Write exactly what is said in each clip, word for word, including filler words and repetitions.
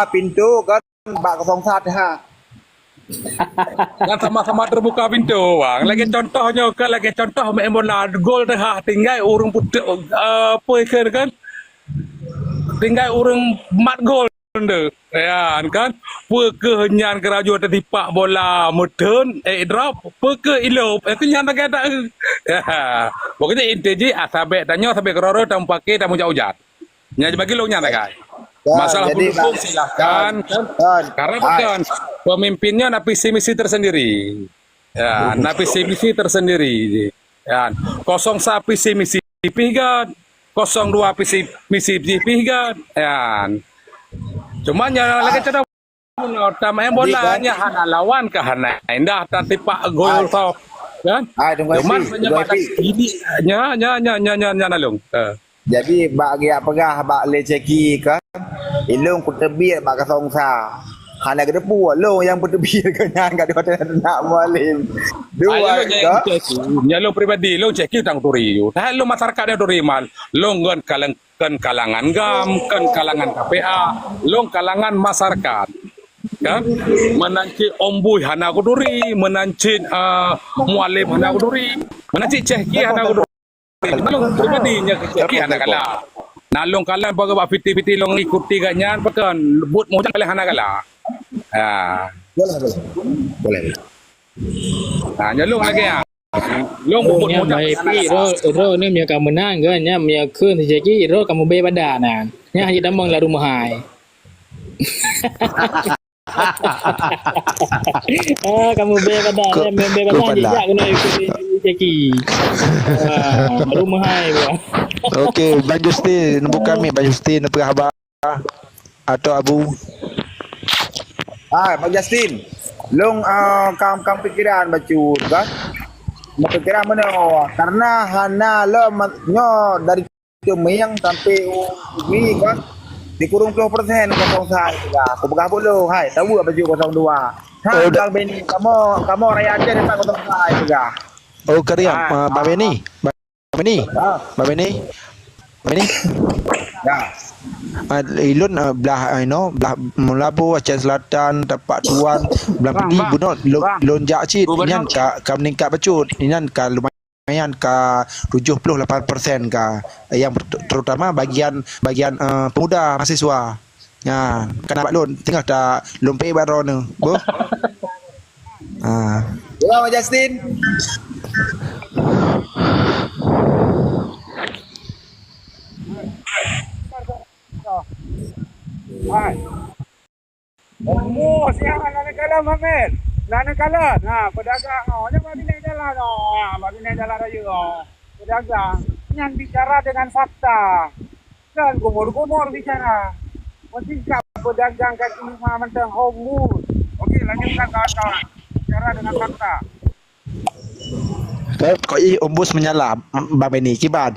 pintoe kan bak kosong satu ha. Kan sama-sama terbuka pintoe, bang. Lagèe contoh nyoe kan, lagèe contoh main bola, gol teuh ha, tinggai ureueng putôk, eh, peue kan? Tinggai ureueng mat gol. Nyan kan, peu kheueh nyan geurajeuen teusipak bola meutheun, eh, drop, peu kheueh ilop, eh, keu nyan lagèe dak. Pokoknya inti jih, ah, sabèk tanyoe, sabèk keudroe-droe, tameupaké, tameujak-ujak. Nyan bagi lôn nyan lagèe. Ya, masalah jadi, pendukung, silahkan, kan. Karena bukan, pemimpinnya na visi misi tersendiri. Ya, na visi misi tersendiri. Ya, kosong sa visi misi pih kan, kosong dua visi misi pih kan. Ya. Cuma nya lagèe contoh, tamèe bola nya hana lawan ka hana indah, tasipak gol tau. Kan? Cuma sebenarnya pada ini nya, nya, nya, nya, nya, nya nalung. Eh. Jadi, bak geujak peugah bak lé Ceki kan, ilôn kuteubiet bak kosong sa. Hana geuteupeue lôn nyang peuteubiet keu nyan ka dua teunak Mualem. Dua ka. Nyan lôn pribadi, lôn Ceki utang turi ju. Dah lôn masyarakat nyang turi mal, lôn ngon kalang-, kon kalangan GAM, kon kalangan K P A, lôn kalangan masyarakat. Kan? Meunan cit Om Bui hana kuturi, meunan cit, eh, Mualem hana kuturi, meunan cit Ceki hana kuturi. Lôn pribadi nyang kecil hana kalah. Na lôn kalah bak, bak fiti-fiti lôn ikuti gobnyan, pakon buet mujak kalah hana kalah. Ha. Boleh, boleh. Boleh, boleh. Ha, nyan lôn lagèe nyan. Lôn buet mujak kalah hana kalah. Ro, ro ni meunyoe ka meunang kan, nyan meunyoe kheun si Jackie, ro kamoe bèe pada nyan. Nyan hana tamong lam rumoh hai. Ah, kamoe bèe pada, eh, bèe pada jijak keunoe ikuti Jackie. Ah, baru meuhai buah. Okey, Bang Justin, buka mic Bang Justin, apa khabar? Atau Abu? Ah, Bang Justin, long, ah, kam, kam pikiran bacut kan? Pikiran mana? Karena hana lo nyo dari Keumieng sampai u, ui kan, sikureueng ploh persen kosong sa peugah. Aku peugah bolo, hai, tahu apa ju kosong dua. Ha, oh, Bang Beni, kamu, kamu rakyat Aceh dapat kosong sa peugah. Oh, keriam, ah, Bang Beni. Bang Beni. Ah. Bang Beni. Bang Beni. Ya. Ah, ilun, ah, belah, ah, ino, belah Meulaboh, Aceh Selatan, Tapak Tuan, belah Pidie, bunoe, lon, lon jak cit, nyan ka, ka meningkat bacut, nyan ka lumayan. Lumayan ka tujuh puluh lapan persen ka, yang ter-, terutama bagian, bagian, eh, pemuda mahasiswa. Nyan, kana bak lôn, teungoh ta lôn peuék bak droeneuh. Boh. Ha. Ya, Justin. Hai. Umu siang na neukalon, Mamet. Na neukalon. Ha, pedagang, oh, nyan bak binéh jalan, oh. Ha, bak binéh jalan raya, oh. Pedagang. Nyan bicara dengan fakta. Kan gumur-gumur bicara. Mesti ka pedagang kaki lima mantong homus. Okey, lanjutkan kawan-kawan. Bicara dengan fakta. Kok, kok ih ombus menyala, Bang Beni. Kiban.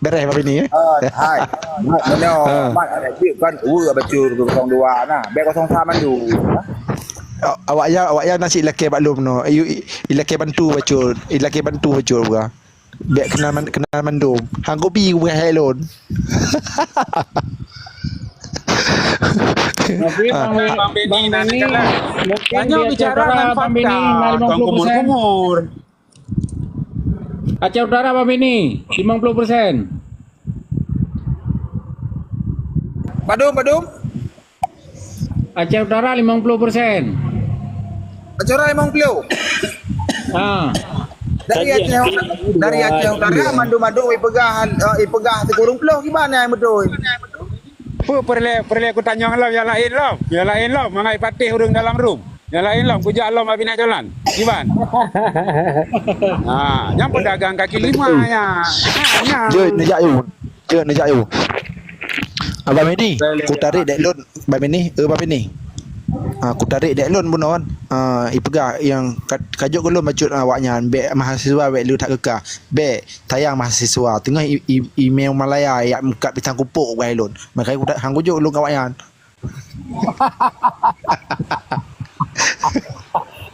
Beres, Bang Beni, eh? Ah, hai. Mat, mana? Ah. Mat, ada duit kan? Dua bacur kosong dua nah. Bèk kosong sa mandum. Ha? Aw-, awak ya, awak ya nasi lakèe bak lôn no. Ayu, i, i lakèe bantu bacur. I lakèe bantu bacur buka. Bèk kenal man-, kenal mandum. Hang kopi buka hai lôn. Tapi ah. Bang, Bang Beni, Bang Beni, mungkin banyak bicara dengan Bang Beni, fakta. Nah, lima puluh persen. Tuan kumur-kumur. Aceh Utara, Bang Beni, lima puluh persen. Badum, badum. Aceh Utara, lima puluh persen. Aceh Utara, lima puluh. Ha. Dari Aceh, dari Aceh Utara, mandum-mandum ipeugah, eh, ipeugah sikureueng ploh, gimana yang betul? Peue peureulèe, peureulèe kutanyong lom nyang laén lom. Nyang laén lom, mangat ipatéh ureueng dalam rum. Nyang laén lom, kujak lom Abinah Jalan. Kiban. Ha, nyang pedagang kaki lima nya. Ha, nya. Jeuet neujak yue. Jeuet neujak yue. Abang Medi, kutarék dèk lôn, Bang Medi, eh, Bang Medi. Ha, kutarék dèk lôn bunoe kan. Ha, ipeugah nyang ka-, kajok keu lôn bacut awaknyan, bèk mahasiswa bèk le that keu ka. Bèk. Tayang mahasiswa teungoh i-, i-, imeue Malaya jak meukat pisang kupok bak ilôn. Makajih kuda-, han kujok lôn keu awaknyan.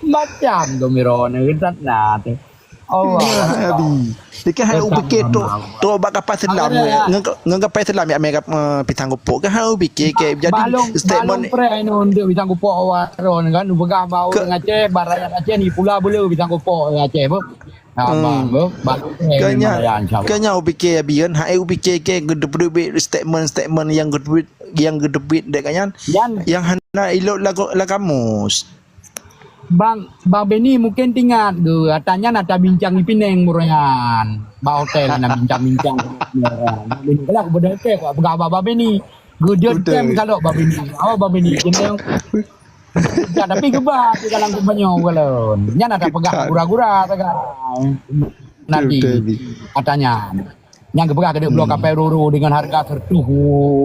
Macam tu Miro ni, geutat na tu. Allah. Abi. Dia kan hai upike tok, tok bak kapal selam. Ngan, ngan kapal selam ya, mega, eh, pisang kupok. Kan hai upike ke jadi statement. Balong preh anu untuk pisang kupok awak ron kan. Peugah bau dengan Aceh, barang Aceh ni pula bela pisang kupok dengan Aceh, bu. Abang, bu. Balong preh. Kanya, kanya upike Abi kan. Hai upike ke gedebut statement-statement yang gedebut, yang gedebut dek kanyan. Yang hana ilok lagu, la kamus. Bang, Bang Beni mungkin tingat ke, ata nyan ata bincang di Pineng meureuyan. Bak hotel na bincang-bincang. Bang Beni, kalau aku beda hotel, aku peugah Bang Beni. Geudeut tem kalau Bang Beni. Awak Bang Beni, jeneng. Ya, tapi geuba di dalam kebanyo galon. Nyan ata peugah gura-gura sagai. Nanti ata nyan. Nyan geupeugah keu bloe kapai ruru dengan harga seratus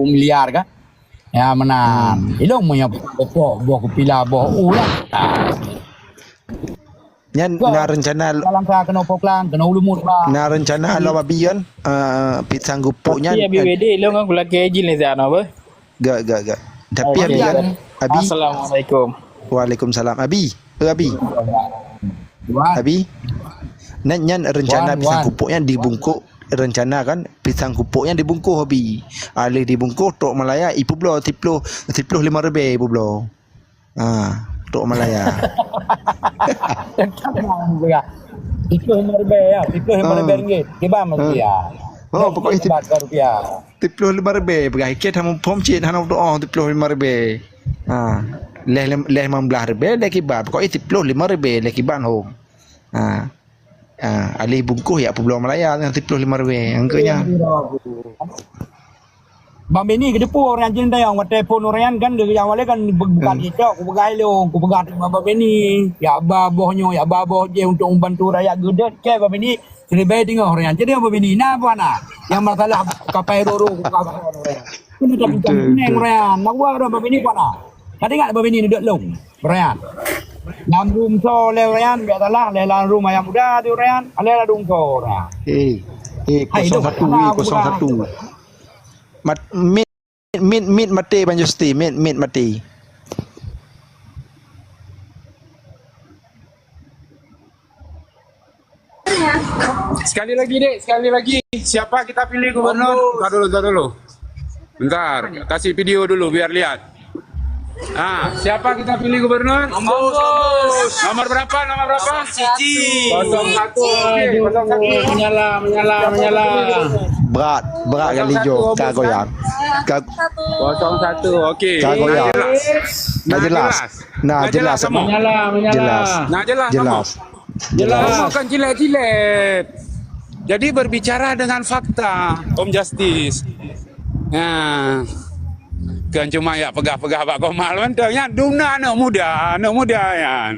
miliar kan. Ya, meunan. Ilong meunyoe pokok, boh keupila, boh ulah. Nyan na rencana dalam sa kena poklang, kena ulumut, bah. Na rencana lom Abi kan, eh, pisang gupuk nyan. Tapi Abi W D, ilong aku lagi izin ni sana, bah. Gak, gak, gak. Tapi Abi kan, Abi. Assalamualaikum. Waalaikumsalam. Abi, eh, Abi. Abi. Nyan, nyan rencana pisang gupuk nyan dibungkuk, rencana kan pisang gupuk nyan dibungkuk Abi. Alih dibungkuk tok Malaya ipubloe siploh, siploh lima ribèe ipubloe. Ha, tok Malaya. Siploh lima ribèe ya, siploh lima ribèe ringgit. Kiban masih ya. Oh, pokok itu. Kiban rupiah. Siploh lima ribèe peugah iket hana phom cit hana doa siploh lima ribèe. Ha, leh lem-, leh limong blaih ribèe leh kiban. Pokok itu siploh lima ribèe leh kiban hom. Ha. Ah, alih bungkôh jak peubloe Malaya nyang siploh lima ribèe, nyang keu nyan. Bang Beni keudeupu ureueng jih tayong, watèe phôn ureueng kan, geujak awai kan, bu-, bukan TikTok, kupeugah ilong, kupeugah teuma Bang Beni, jak ba boh nyoe, jak ba boh jih untuk membantu rakyat geudet, keu Bang Beni, siribèe teungoh ureueng. Jadi Bang Beni, na apa na? Yang masalah kapai roro, kupeugah Bang Beni. Kena tak bincang kuning ureueng, nak buat Bang Beni apa na? Tadi ingat Bang Beni duduk long. Ryan. Lam room so lé Ryan, biasalah lé lam room ayah muda tu Ryan. Alé lam room so Ryan. Eh, eh, kosong satu, eh, kosong satu. Mat-, mit, mit, mit mati Bang Justi, mit, mit mati. Sekali lagi, Dek, sekali lagi. Siapa kita pilih gubernur? Entar dulu, entar dulu. Bentar, kasih video dulu biar lihat. Ah, siapa kita pilih gubernur? Nomor berapa? Nomor berapa? Siji. Kosong satu. Oke, kosong satu. Menyala, menyala, menyala. Berat, berat kali jo. Ka goyang. Ka- Kosong satu. Oke. Ka goyang. Nah, jelas. Nah, jelas. Nah, jelas. Nah, jelas. Jelas. Jelas. Bukan jilat-jilat. Jadi berbicara dengan fakta, Om Justice. Nah, kan cuma ya peugah-peugah bak Komal mantong. Nyan dumna aneuk muda, aneuk muda nyan.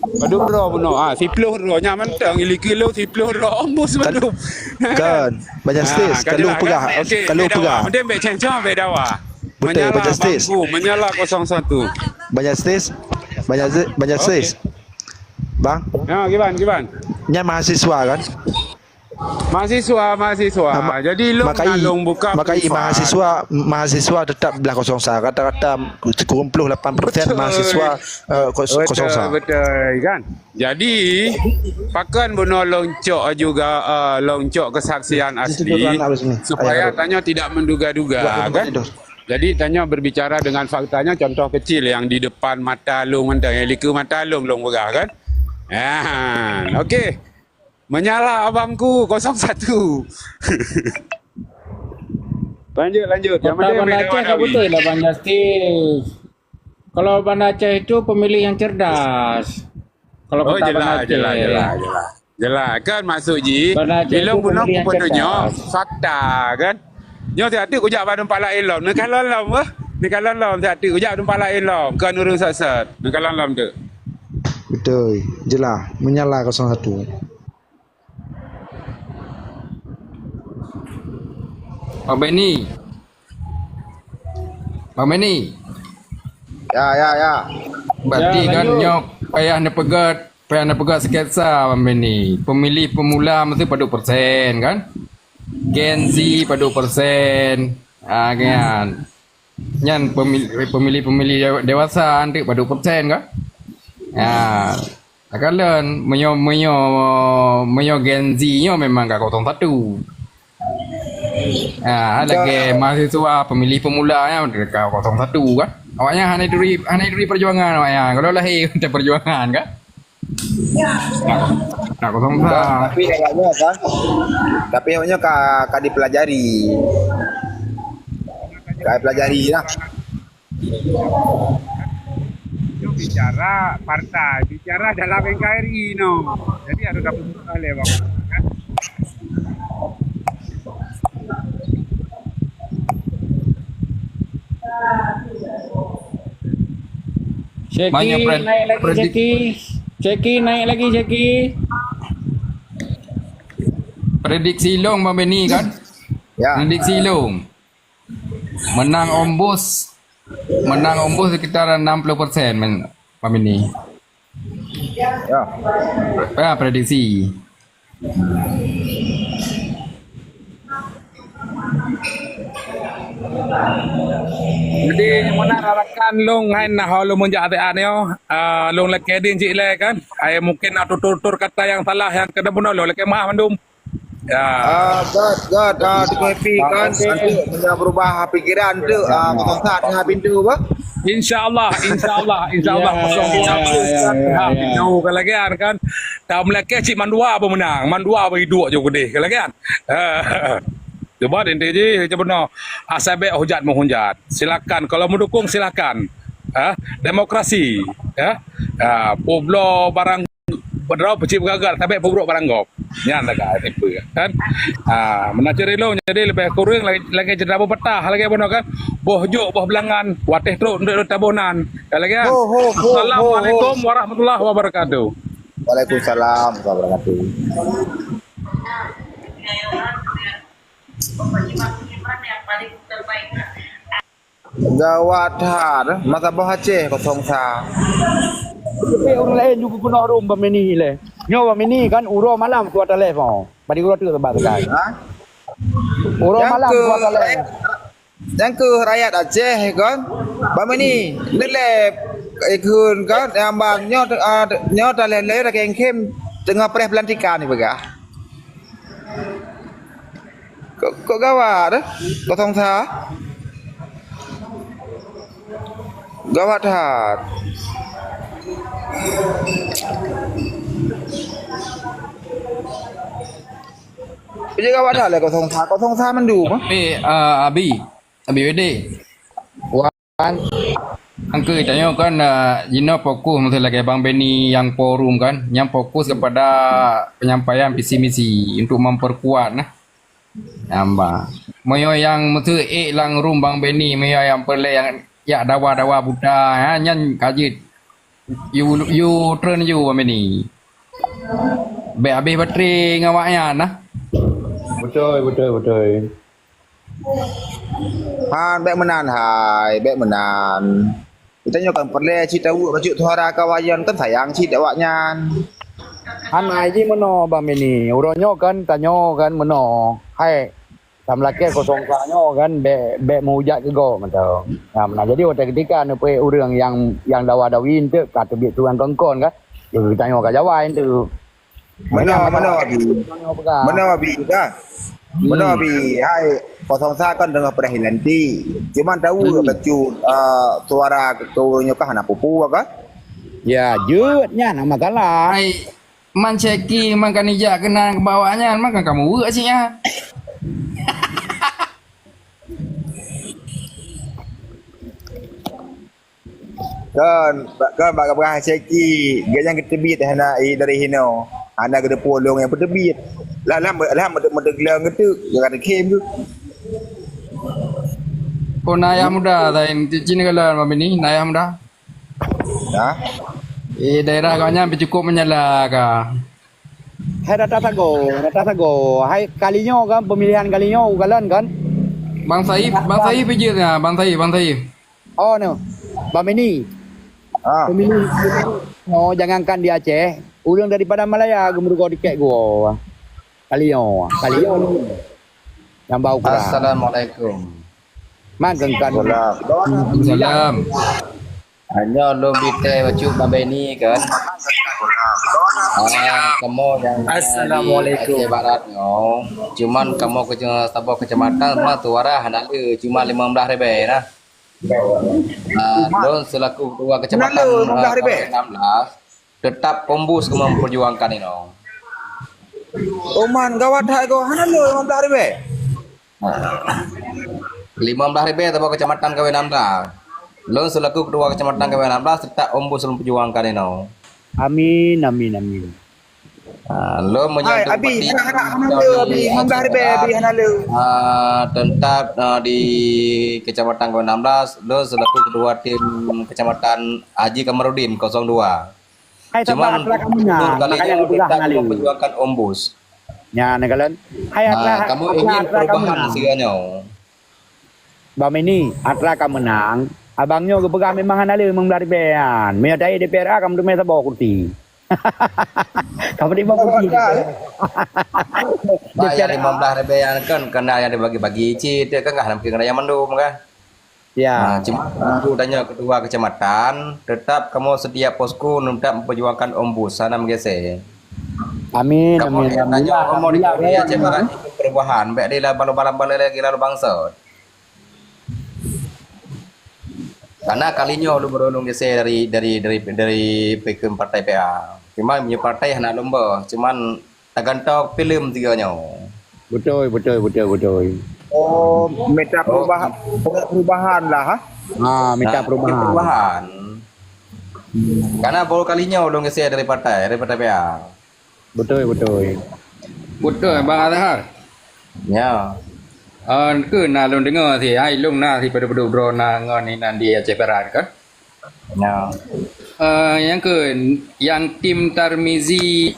Padum droe bunoe, ah, siploh droe nyan mantong, ili kilo siploh droe ombus padum. Kan, Bang Justice, kalau peugah, kalau peugah. Mending bek ceng-ceng bek dawa. Betul, Bang Justice. Menyala kosong satu. Bang Justice, Bang Justice, Bang Justice. Bang. Ya, kiban, kiban. Nyan mahasiswa kan? Mahasiswa, mahasiswa. Jadi long makai, long buka makai mahasiswa, mahasiswa tetap blah kosong sa. Rata-rata sembilan puluh lapan persen mahasiswa, eh, kos-, kosong sa. Betul, betul, kan? Jadi, pakon bunoe long cok juga, eh, long cok kesaksian asli supaya tanyoe tidak menduga-duga, kan? Jadi, tanyoe berbicara dengan faktanya, contoh kecil yang di depan mata long mantong, yang likeu mata long, long peugah, kan? Ah, okey. Menyala abangku kosong satu. Lanjut, lanjut. Yang penting Banda Aceh betul lah Bang Justice. Kalau Banda Aceh itu pemilih yang cerdas. Kalau kota Banda Aceh. Jelas, jelas, jelas. Jelas. Kan maksud ji, bila bunoe pemilih yang cerdas. Fakta kan. Nyoe siat teuk kujak bak teumpat laén lom. Neukalon lom, eh. Neukalon lom siat teuk kujak bak teumpat laén lom. Kon ureueng sat-sat. Neukalon lom teuk. Betul. Jelas. Menyala kosong satu. Bang Beni. Bang Beni. Ya, ya, ya. Berarti kan nyoe payah neupeugah, payah neupeugah sketsa Bang Beni. Pemilih pemula mesti padum persen kan? Gen Z padum persen. Ah, kan. Nyan pemilih, pemilih-pemilih dewa-, dewasa anteuk padum persen kan? Ya. Kalon, meunyoe, meunyoe, meunyoe Gen Z nyoe memang ka kosong satu. Ha, lagèe mahasiswa pemilih pemula nyan ka kosong satu kan. Awaknyan hana turi, hana turi perjuangan awaknyan. Kalau lahé teuh perjuangan kan. Nak, nak kosong satu. Tapi awaknyan kan, tapi awaknyan ka, ka dipelajari. Ka dipelajari lah. Itu bicara partai, bicara dalam N K R I no. Jadi harus dapat oleh bang. Kan? Syeki, banyak pred-, naik lagi, predik-, Syeki. Syeki, naik lagi, Syeki. Prediksi Long, Bang Beni, kan? Ya. Prediksi Long. Menang ombus, menang ombus sekitar enam puluh persen men-, Bang Beni. Ya. Ya, prediksi. Jadi, meunan rakan Long hai nah lôn meunjak até nyoe, ah, Long lakèe ding cit lé kan. Ai mungkin na tutur-tutur kata nyang salah nyang keuneuk bunoe Long lakèe meu'ah mandum. Ya. Ah, God, God, ah, Teungku Happy kan, nanti meunyoe berubah pikiran tu, ah, kosong satu tengah pintu apa? Insya Allah, insya Allah, insya Allah, ya, kosong dua ya, ya, ya, ya, ya. Pintu, kan lagi kan. Tahu melakèe cit mandua apa menang, mandua apa hidup je gede, kan lagi kan. Cuba inti jih, macam mana? Asai bèk hujat menghujat. Silakan, kalau mendukung silakan. Ha? Demokrasi. Ha? Ha, peubloe barang Padahai peucit beugagal, sabé peubrok barang gob. Nyan lagak tipe kan. Ah, meunan cit ilong jadi leubeh kureueng lagèe, lagèe jeuet tabôh patah lagèe bunoe kan. Boh jôk, boh beulangan, watèe trôk ndeuet taboh nan. Kan lagèe kan? Ho, ho, ho, ho, ho. Assalamualaikum warahmatullahi wabarakatuh. Waalaikumsalam warahmatullahi wabarakatuh. Gawat that, masa boh Aceh kosong sa. Tapi ureueng laén juga keunoe rum Bang Meni lé. Nyoe Bang Meni kan uroe malam kuat lé mo. Badi uroe tu sebab sekai. Ha? Uroe malam kuat lé. Nyang keu rakyat Aceh kan. Bang Meni, nilai ikun kan, nyang bang nyoe, ah, nyoe talé-lé dah kengkem tengah preh pelantikan ni peugah. Kok, kok gawat eh? Kosong sa. Gawat that. Jadi gawat that lah kosong sa. Kosong sa mandum. Tapi, ah, Abi, Abi Wede. Wan, angkeu tanyoe kan, ah, jinoe fokus meusti lagèe Bang Beni nyang forum kan, nyang fokus kepada penyampaian visi misi untuk memperkuat nah. Nyan bah. Meunyoe nyang meuteuk ék lam rum Bang Beni, meunyoe nyang peureulèe nyang jak dawa-dawa buta, ha, nyan ka jeuet. You, you turn you Bang Beni. Bèk habéh baterai ngon awaknyan nah. Beutôi, beutôi, beutôi. Han, bèk meunan hai, bèk meunan. Geutanyoe kan peureulèe cit tawoe bacut suara kawayan kan sayang cit awaknyan. Hana jih meunoe Bang Beni. Uroe nyoe kan tanyoe kan meunoe. Hai, tameulakèe kosong sa nyoe kan bèk, bèk meuhujat keu gob mantong. Nah, meunan jadi watèe keutika neupeuék ureueng nyang, nyang dawa-dawi eunteuk ka teubiet tuan kongkon kan. Geutanyoe ka jawai eunteuk. Meunoe, meunoe Abi. Meunoe Abi kan. Meunoe Abi, hai kosong sa kan deungon preh nanti. Cuman tahu bacut, ah, suara keu ureueng nyoe kan hana peue-peue kan? Ya, jeuet nyan hana masalah. Hai, man Syeki, man ka nijak keunan keu bawah nyan, man ka kamu weuek sih nyan. Kan, kan bak gabah Syeki, geuh nyang geuteubiet hana i dari hinoe. Hana geuteupeue lôn nyang peuteubiet. Lah, lah, lah, meudeugleng geuteuk, geuh ka teukhém geuh. Oh, na ayah muda laén, cicing keulan Bang Beni, na ayah muda. Ha? Eh, daerah kau nyan cukup menyala ka. Hai data sagoe, data sagoe. Hai kali nyoe kan, pemilihan kali nyoe, ugalan kan? Bang Saif, Bang Saif pijeuet nya, Bang Saif, Bang Saif. Oh no, Bang Meni. Ah. Pemilih, oh jangankan di Aceh, ureueng dari Padang Malaya geumeurugoe tiket gua. Kali nyoe, kali nyoe. Nyang bau keurah. Assalamualaikum. Man kengkan. Waalaikumsalam. Nyoe lôn bi teh bacut Bang Beni kan. Ah, kamoe nyang di Assalamualaikum. Aceh Barat nyoe, cuman kamoe keuce-, saboh keucamatan mah suara hana le, cuma limong blaih ribèe nah. Ah, lôn selaku ketua kecamatan, hana le, limong blaih ribèe. Ah, enam belas, tetap Ombus keumeung memperjuangkan inoe. Oman gawat that ko, hana le limong blaih ribèe. Limong blaih ribèe saboh kecamatan K W enam belas. Lôn selaku ketua kecamatan K W enam belas tetap Ombus lôn perjuangkan inoe. Amin, amin, amin. Ah, lôn meunyoe Hai, untuk Abi, bupati, hana, hana, hana le, Abi, limong blaih ribèe, Abi, hana le. Ah, tetap, ah, di kecamatan K W enam belas, lôn selaku ketua tim kecamatan Haji Kamarudin kosong dua. Hai, cuman, sabar, atra ka meunang, gubernur kali makanya nyoe geupeugah tetap hana le. Memperjuangkan Ombus. Nyan, kan? Hai, atra, ah, kamu atra, ingin atra ka perubahan meunang. Sigoe nyoe. Bang Mini, atra ka meunang, abang nyoe geupeugah memang hana le limong blaih ribèe nyan. Meunyoe tahi D P R A ka meuteumèe saboh kursi. Ka meuteumèe kursi. Bah, nyang limong blaih ribèe nyan kan, kena nyang dibagi-bagi cit, kan, ka hana mungkin kena nyang mandum, kan? Ya. Ha, cuma aku tanya ketua kecamatan, tetap kamoe setiap posko tetap memperjuangkan Ombus, hana meugeser. Amin, kamoe amin, amin. Tanya, ya, kamoe di, ya, Aceh Barat, perubahan, bèk di lalu balang-balang lagi lalu bangsot. Karena kali nyoe ulôn baru ulôn geser dari, dari, dari, dari pakon partai P A. Cuma meunyoe partai hana lôn ba, cuman tagantoe filem tiga nyoe. Beutôi, beutôi, beutôi, beutôi. Oh, minta perubahan, perubahan lah, ha? Ha, minta perubahan. Nah, perubahan. Karena baru kali nyoe ulôn geser dari partai, dari partai P A. Beutôi, beutôi. Beutôi, Bang Azhar. Ya. Ah, keu na lôn deungoe si, hai lôn na si padub-padub droe na ngon inan di Aceh Barat kan? Ya. Ah, nyang keu, nyang tim Tarmizi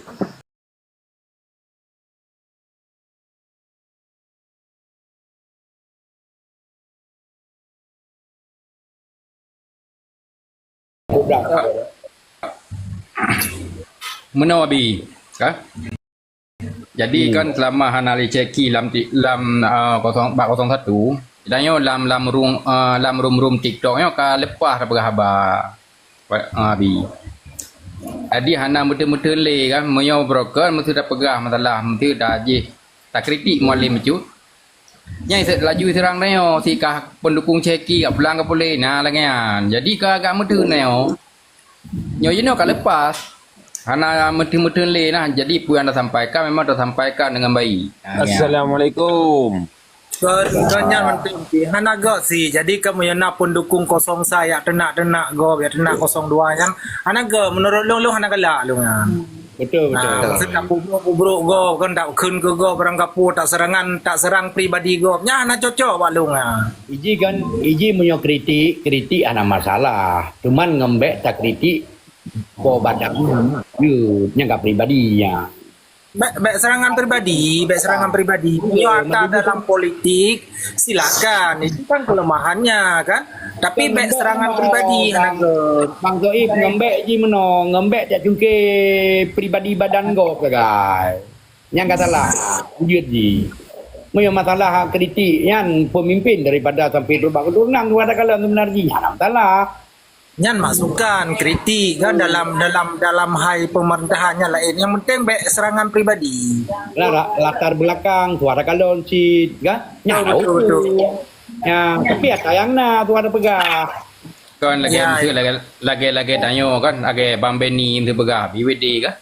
Meunoe Abi, ka? Jadi kan selama hana lé ceki lam ti-, lam, ah, kosong, bak kosong satu, tanyoe lam, lam rung, ah, lam rum-rum TikTok nyoe ka leupah tapeugah haba. Wa-, ah, Abi. Jadi hana meuteun-meuteun lé kan, meunyoe broker meuteun tapeugah masalah, meuteun tajih takritik Mualem bacut. Nyan laju serang tanyoe, si kah pendukung ceki, ka pulang ka puléh, na lagèe nyan. Jadi ka agak meuteun tanyoe. Nyoe jinoe ka lepas. Hana meuteun-meuteun lé nah. Jadi peue nyang tasampaikan memang tasampaikan dengan baik. Ha, nyan. Assalamualaikum. Kon, kon nyan mantong pih. Hana gèt si. Jadi kamoe nyang na pendukung kosong sa yak teunak-teunak gob, yak teunak kosong dua nyan. Hana gèt, menurut lôn, lôn hana galak lôn nyan. Betul, betul. Ha, maksud tak peubrok-peubrok gob, kan tak kheun keu gob barang gapo, tak serangan, tak serang pribadi gob. Nyan hana cocok bak lôn nyan. Iji kan, iji meunyoe kritik, kritik hana masalah. Cuman ngon bèk takritik po badan nyan, nyan ka pribadi nyan. Bèk, bèk serangan pribadi, bèk serangan pribadi. Meunyoe ata dalam politik, silakan. Itu kan kelemahannya, kan? Tapi bèk serangan pribadi, hana gèt. Bang Soib, ngon bèk ji meunoe, ngon bèk tak cungké pribadi badan gob sagai. Nyan ka salah, lanjut ji. Meunyoe masalah kritik nyan pemimpin daripada sampai bak keturunan tu katakanlah sebenar ji, hana masalah. Nyan masukan, kritik kan dalam, dalam, dalam hai pemerintahan nyan laén. Yang penting bèk serangan pribadi. La-, la-, latar belakang suara kalon cit kan? Nyan betul, betul, betul. Ya, tapi ata nyang na suara peugah. Kan lagèe, ya, miseue lagèe, lagèe, lagèe tanyoe kan, lagèe Bang Benny miseue peugah, B W D kan?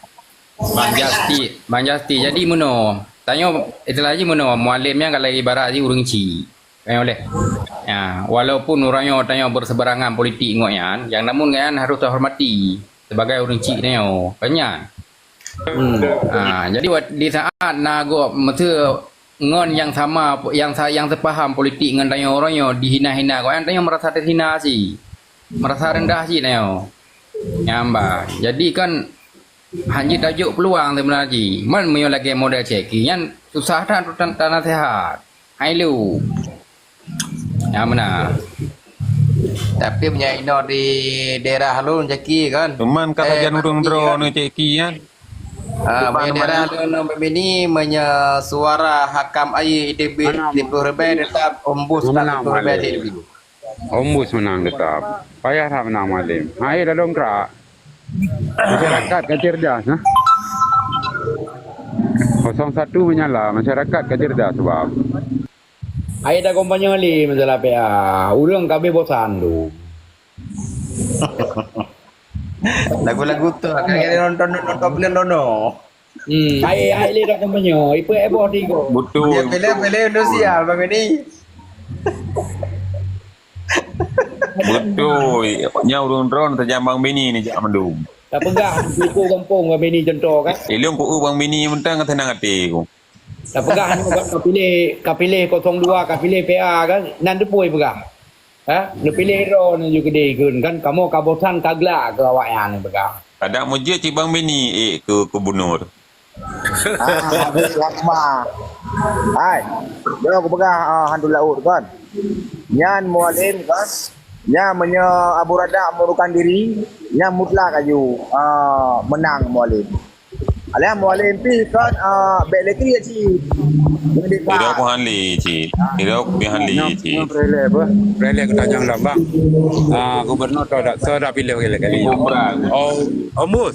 Bang Justi, Bang Justi. Jadi meunoe, tanyoe istilah jih meunoe, Mualem nyan kalau ibarat jih ureueng chik. Tanyoe leh. Ya, walaupun ureueng nyoe tanyoe berseberangan politik ngon nyan, yang namun nyan harus terhormati sebagai ureueng chik tanyoe. Kan nyan? Hmm. Ha, jadi wat-, di saat na gob meuteue ngon yang sama, yang sa-, yang sepaham politik ngon tanyoe ureueng nyoe dihina-hina, kok nyan tanyoe merasa terhina cit. Merasa rendah cit tanyoe. Nyan bah. Jadi kan hanjeuet tajok peluang sebenar jih. Man meunyoe lagèe model Cheki nyan susah that untuk tan-, tanasihat. Hai lu. Nyan meunan. Tapi meunyoe inoe di daerah lôn Cheki kan. Cuman ka sajan ureueng droeneuh Cheki kan. Ah, meunyoe daerah lôn nyoe Bang Beni, meunyoe suara hakam aye iteubiet tiga puluh ribèe tetap Ombus tetap tiga puluh ribèe iteubiet. Ombus menang tetap. Payah that menang Mualem. Ha, eh, dah dongkrak. Masyarakat ka cerdas, nah. Kosong satu menyala, masyarakat ka cerdas sebab. Hai, takompanye lé masalah P A. Ureueng ka abéh bosan tu. Lagu-lagu tu, ka nonton, nonton film nono. Hmm, hai, hai lé takompanye. Ipe eboh tigo. Betul. Dia pilih, pilih Indonesia, Bang Beni. Betul. Nya ureueng droe tajam Bang Beni ni jak mandum. Tapeugah di gampông Bang Beni contoh kan. Ilong ku Bang Beni mentang ka tenang até ku. Tapeugah nyoe kan ka pilih, ka pilih kosong dua, ka pilih P A kan. Nan teupui peugah. Ha? Neupiléh droe nyoe ju keudeh kheun kan. Kamoe ka bosan ka glak keu awaknyan peugah. Adak mujeuet cit Bang Beni ék keu gubunur. Ah, habis Lakma. Hai, jeuet kupeugah, ah, Handul Laut kan. Nyan Mualem kan. Nyan meunyoe Abu Radak mundurkan diri, nyan mutlak aju, ah, menang Mualem. Alah Mualem pih kan, ah, bèk lé kriet cit. Nyan dekat. Tidak aku hali cit. Tidak aku pih hali cit. Nyoe prelek apa? Prelek kutanyong lom bang. Ah, gubernur tau dak, tau dak piléh lagi kali. Bukan. Oh, Ombus.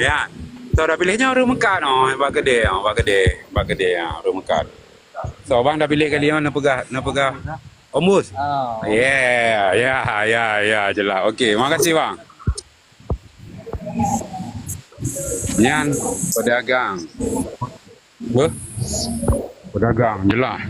Ya. Tau dak piléh nyoe ureueng meukat, oh, bak keudè, oh, bak keudè, bak keudè, ya, ureueng meukat. So, bang dak piléh kali nyoe neupeugah, neupeugah Ombus. Oh. Ya, ya, ya, ya, jelas. Okey, makasih bang. Nyan pedagang. Beuh? Pedagang, jelas.